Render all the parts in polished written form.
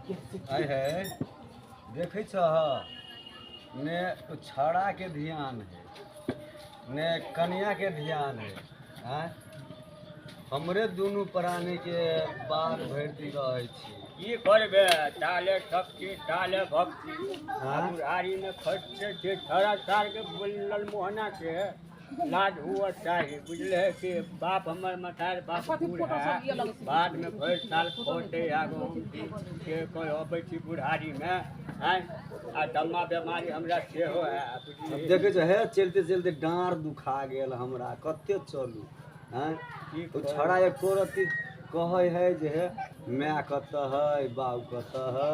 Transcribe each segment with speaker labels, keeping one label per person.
Speaker 1: आइ है देखै छह ने छड़ा के ध्यान है ने कनिया के ध्यान है। आँय हमरे दुनू प्राणी के बाल भरि दिन रहै छी।
Speaker 2: की करबे ताले शक्ति ताले भक्ति।
Speaker 1: हाँ?
Speaker 2: बुढ़ारी में खटते छै छड़ा सार के बोलल मोहना के लाज हुआ चाही, बुझले कि बाप हमर मतार बाप बूढ़ है, बाद में भरि साल खोटे आगो के कोई अबै छी बुढ़ारी में। आँय आ दम्मा बेमारी हमरा सेहो है, बुझलियै।
Speaker 1: देखै छ हे चलते चलते डाँड़ दुखा गेल हमरा, कते चलू। आँय ओ छड़ा एको रत्ती कहै है जे हे माय कतऽ है बाउ कतऽ है।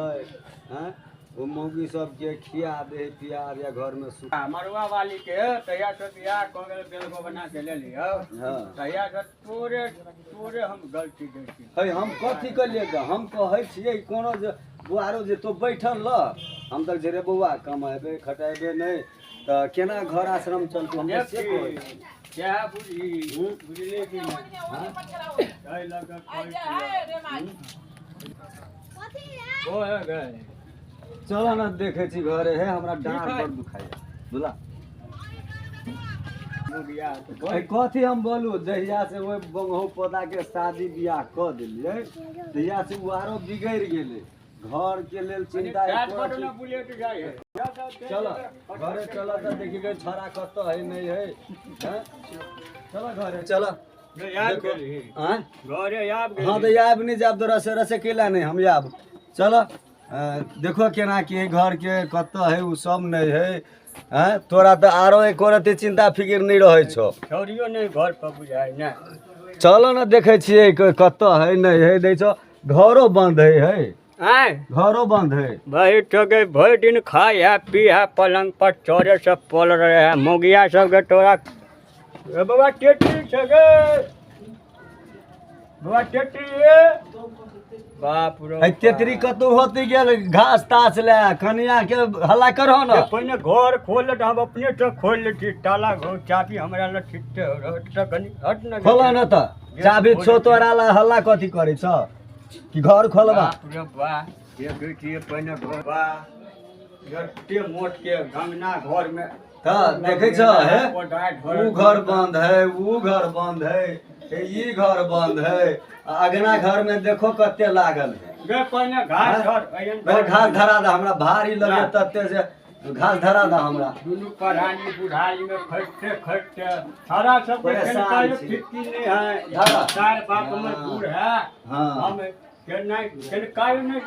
Speaker 1: आँय ओ मौगी सबके खिया दे पिया दे घर में सुख।
Speaker 2: मरुआ वाली के तहिया से बियाह कऽ गेल बेलगो बना के ले लियौ।
Speaker 1: हाँ।
Speaker 2: तहिया से तोरे तोरे हम गलती दै छी।
Speaker 1: है हम कथी कलियै ग, हम कहै छियै कोनो जे बुआरो जे तो बैठल रह, हम तऽ जे रे बौआ कमेबै खटेबै नहि तऽ केना घर आश्रम चलतौ, हम तऽ से कहै छी।
Speaker 2: सएह बुझी, बुझलियै कि नहि? ताहि लऽ कऽ कहै छियौ। ओ है गए।
Speaker 1: चल न देखै छी घरे, हे हमरा डाँड़ बड़ दुखाइया। बुझला कथी हम बोलू, जहिया से ओहि बंगहु पौधा के शादी बियाह कऽ देलियै तहिया से ओ आरो बिगड़ि गेलै। घर के लेल चिंता एको रत्ती। चल घरे चल तऽ देखी गई छड़ा कतऽ है नहीं है। चल घरे चल। आँय?
Speaker 2: घरे आबि
Speaker 1: हाँ तऽ आबि नहि जायब तऽ रसे रसे केला नहि हम आयब। चल देखो केना की है घर के कतऽ है ओ सब नहीं है। आँय तोरा तऽ आरो एको रत्ती चिंता फिकिर नहीं रहै छौ।
Speaker 2: छौड़ियो नहि घर पर बुझाइ ने।
Speaker 1: चल ने देखै छियै कतऽ है नहीं है। दै छौ घरो बंद है, है
Speaker 2: आँय
Speaker 1: घरो बंद है।
Speaker 2: भरि ठोके भरि दिन खाइ है पी है पलंग पर चोरे सब पल रहे है मोगिया सबके तोरा। ए बाबा टेटरी छै गे, बाबा टेटरी बाप रे।
Speaker 1: है तेतरी कतौ होती गेल घास तास ले कनिया के हल्ला करहो न।
Speaker 2: पहिने घर खोल ले तऽ हम अपने से खोल लै छी ताला, घर चाबी हमरा लग ठीक छै, हट तऽ कनि हट न।
Speaker 1: खोल न तऽ चाबी छौ तोरा लग, हल्ला कथी करै छौ कि घर खोलबा।
Speaker 2: बाप रे बा, देखै छियै पहिने घर बा जते मोट के गंगना घर में
Speaker 1: तऽ देखै छ हे ऊ घर बंद है, ऊ घर बंद है, हे ई घर बंद है, आ अगना घर में देखो कते लागल है।
Speaker 2: गे पहिने घास धर, एहन
Speaker 1: पहिले घास धरा दे हमरा, भारी लगे तते से घास धरा दे हमरा।
Speaker 2: दुनू परानी बुढ़ारी में खटते खटते सारा सब के
Speaker 1: परेशान
Speaker 2: कनिका
Speaker 1: छी।
Speaker 2: फिक्की नहीं है।
Speaker 1: धरा।
Speaker 2: चार बाप हमर बूढ़ है।
Speaker 1: हाँ।
Speaker 2: हम केना कनिका नहि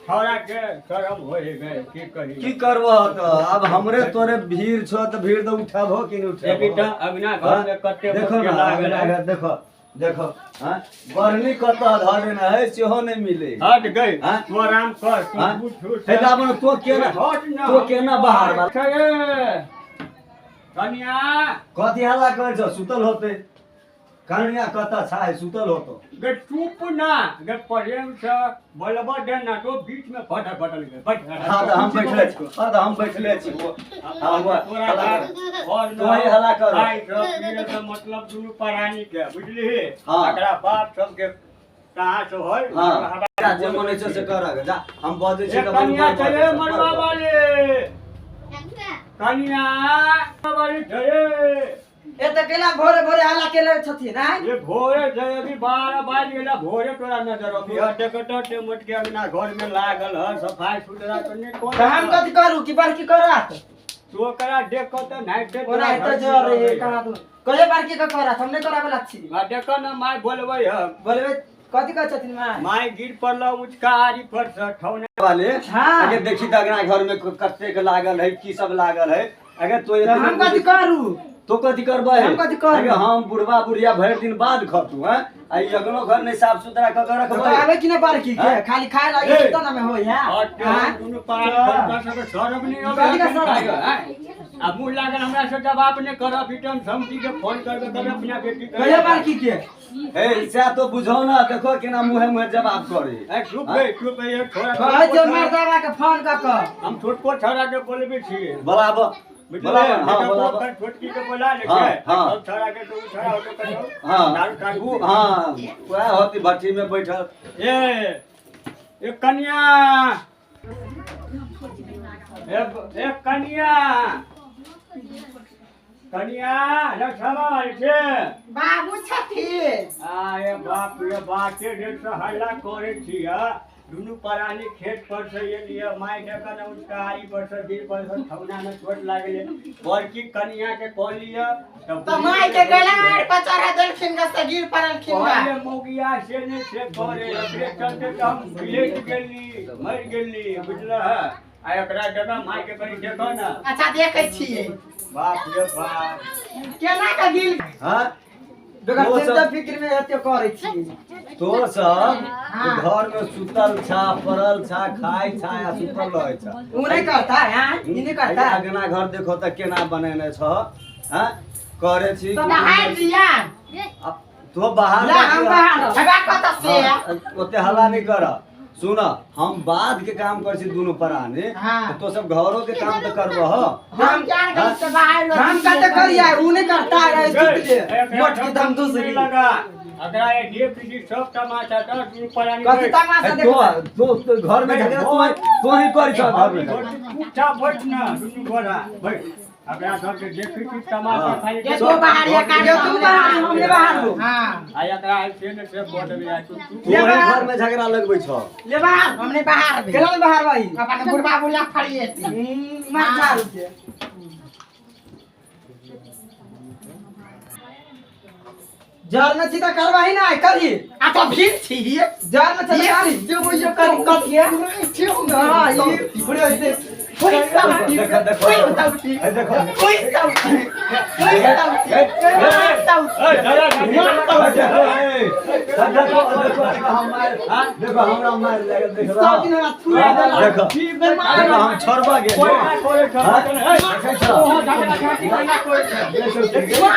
Speaker 2: छौड़ा के शरम होइ गए की कही।
Speaker 1: की करबह तऽ आब हमरे तोरे भीड़ छौ तऽ भीड़ तऽ उठाबहो कि नहि उठाबहो।
Speaker 2: देखी तऽ अगना घर में कते
Speaker 1: देखो
Speaker 2: मोट के
Speaker 1: ना
Speaker 2: लागल
Speaker 1: अगना
Speaker 2: है।
Speaker 1: घर देखो देखो। हाँ बढ़नी कतऽ धरे न है सेहो नहि मिले।
Speaker 2: हट गई।
Speaker 1: हाँ?
Speaker 2: तू आराम कर, तू
Speaker 1: हाँ?
Speaker 2: उठ, उठ।
Speaker 1: हे दामन, तो केना
Speaker 2: हट ना।
Speaker 1: तो केना बाहर बा?
Speaker 2: कनिया।
Speaker 1: कथी हल्ला करै छौ, सुतल होतै। कनिया कतऽ छै, सुतल होतो।
Speaker 2: गे चुप ना गे, प्रेम से बोलबो दे ना तो बीच में फटल फटल गे बैठ।
Speaker 1: हाँ तऽ हम बैठले छी, हाँ तऽ हम बैठले छी। हाँ, हुआ,
Speaker 2: तोरा
Speaker 1: हल्ला
Speaker 2: घर
Speaker 1: कर।
Speaker 2: और
Speaker 1: तू ही हल्ला कर।
Speaker 2: खाइ सब पिए सब मतलब दुनू प्राणी के बुझलिही।
Speaker 1: हाँ।
Speaker 2: एकरा बाप सबके कहाँ से होय।
Speaker 1: हाँ। जा, जे मन होइ छौ से कर जा, हम बजै छी
Speaker 2: ए
Speaker 1: तऽ
Speaker 2: कनिया
Speaker 1: बड़
Speaker 2: छै
Speaker 1: बजै छौ,
Speaker 2: मरुआ
Speaker 1: बड़।
Speaker 2: वाली कनिया वाली छै।
Speaker 3: ए तऽ केला भोरे भोरे हल्ला केले छथिन आँय?
Speaker 2: ये भोरे छै, अभी 12 बाजि गेल, भोरे तोरा नजर अभी हटे कटे मोट के अंगना घर में लागल है सफाई सुथरा तऽ नहि कर।
Speaker 3: तऽ हम कथी करू कि बड़की करत?
Speaker 2: तू ओकरा देख कऽ तऽ नाइटे
Speaker 3: ओना तऽ जर रे कहाँ तू कहियो बड़की के करत, हम नहि कराबै ला छी।
Speaker 2: आ देख न माय बोलबै हम।
Speaker 3: बोलबै कथी कहै छथिन माय?
Speaker 2: माय गिर पड़ल ऊँचका आरी पर से ठौना
Speaker 1: वाले।
Speaker 3: हाँ।
Speaker 1: अगर देखी तऽ अंगना घर में कतेक लागल है की सब लागल है। अगर तो
Speaker 3: तऽ हम कथी करू?
Speaker 1: तो कथी करबै?
Speaker 3: हम कथी करबै?
Speaker 1: अगर हम बुढ़वा बुढ़िया भरि दिन बाद खतू हैं, आ ई अगनो घर नहि साफ सुथरा कऽ के रखबै।
Speaker 3: तऽ आबै कि नहि बड़की के?
Speaker 1: हाँ?
Speaker 3: खाली खाय ला
Speaker 2: ए।
Speaker 3: तऽ ने होय है।
Speaker 2: और
Speaker 3: हाँ?
Speaker 2: दुनू पानी खर्चा सब सरब नहि अबै।
Speaker 3: कथी के सरब?
Speaker 2: आ मुँह लागल हमरा से जवाब नहि करब, रिटर्न समझी के फोन करबै तब अपना बेटी के।
Speaker 3: कहियो बड़की के?
Speaker 1: हे सएह तो बुझौ न, देखो केना मुँहे मुँहे जवाब करे।
Speaker 2: ए चुप गई, चुप गई, छोड़ा।
Speaker 3: कहै छै मर्दाबा के फोन कऽ कऽ।
Speaker 2: हम छोटको छोड़ा के बोलबै छी।
Speaker 1: बोलाबो।
Speaker 2: बुझलियै?
Speaker 1: बोलाबो, हाँ, बोलाबो।
Speaker 2: छोटकी के बोला ले
Speaker 1: हाँ,
Speaker 2: के,
Speaker 1: हाँ।
Speaker 2: सब छोड़ा के तो छोड़ा होतो कहियो।
Speaker 1: हाँ।
Speaker 2: दारू तारू
Speaker 1: उ, हाँ, वएह होती भट्ठी में बैठल।
Speaker 2: ए ए कनिया, ए ए कनिया, कनिया रक्षामा वाली छै।
Speaker 3: बाबू छथिन।
Speaker 2: आ ए बाप रे बाटे ढेर से हल्ला करे छियै। दुनू प्राणी खेत पर से एलियै, माय जखन उठका आइ पर से गिर पर से ठौना में चोट लागलै। बड़की कनिया के कहलियै
Speaker 3: तऽ माय के गलार पर चढ़ा देलखिन ग से गिर पड़लखिन ग।
Speaker 2: कहलियै मौगिया से नहि से करे, एकरे चलते तऽ हम भिलैट गेली, मरि गेली, बुझलह। आ एकरा जगह माय के कनि देखऽ ने।
Speaker 3: अच्छा देखै छियै।
Speaker 2: बाप रे बाप,
Speaker 3: केना के गिर
Speaker 1: हाँ
Speaker 3: बेगर
Speaker 1: तो
Speaker 3: चिंता
Speaker 1: सब-
Speaker 3: फिक्र में एते करै छी।
Speaker 1: तो सब घर में सुतल छा पड़ल छा खाय छा आ सुतल रहै छा।
Speaker 3: उ नहीं करता है, ई नहीं करता।
Speaker 1: अगना घर देखो त केना बनेने छ। हाँ करे छी।
Speaker 3: तो बाहर दिया।
Speaker 1: अब तो बाहर
Speaker 3: ला हम बाहर हवा कत से।
Speaker 1: हाँ, ओते हल्ला नहीं कर। सुन, हम बाद के काम कर छी दुनू प्राणी।
Speaker 3: हाँ।
Speaker 1: तो तो सब घरों के काम तो करबह।
Speaker 3: हम जान गए से बाहर हम कत करिया, उ नहीं करता है सुत ले मट की दम दूसरी
Speaker 2: लगा। अगरा ये देख छी सब तमाशा तऽ दुनू प्राणी
Speaker 3: कथी तमाशा
Speaker 1: तो
Speaker 3: देखबै?
Speaker 1: तो तो घर में झगड़ा तो तो ही करी छ घर में झगड़ा।
Speaker 2: चुपचाप बैठ ना दुनू गोरा बैठ। अगरा सबके देखै छी तमाशा
Speaker 1: हाँ।
Speaker 2: खाली।
Speaker 3: ये तो बाहर या काट तू बाहर हमने बाहर हो। हां
Speaker 2: आ एकरा से ने से बड बिया तू
Speaker 1: तू ही घर में झगड़ा लगबै छ।
Speaker 3: ले बाहर हमने बाहर भी। केना बाहर भाई? अपन बुढ़बा बुला फड़िए मार चारू के। जर में सीधा करवाही ना करी। आ तो भीड़ छी जर में चल करी जो बुझो करी कथिए। हां ई बुढ़े ऐसे कोई सब
Speaker 1: देखो देखो
Speaker 3: कोई सब
Speaker 1: ए देखो
Speaker 3: कोई सब कोई सब सब।
Speaker 1: देखो देखो देखो हमरा मार लागल देखो।
Speaker 3: सब दिन हमरा थुए देला।
Speaker 1: देखो देखो हम छोड़बा गेल।
Speaker 2: कोई ना करे छ।
Speaker 1: हाँ? देखै छ?
Speaker 2: ओहो झगड़ा झाटी कोई ना करे छ।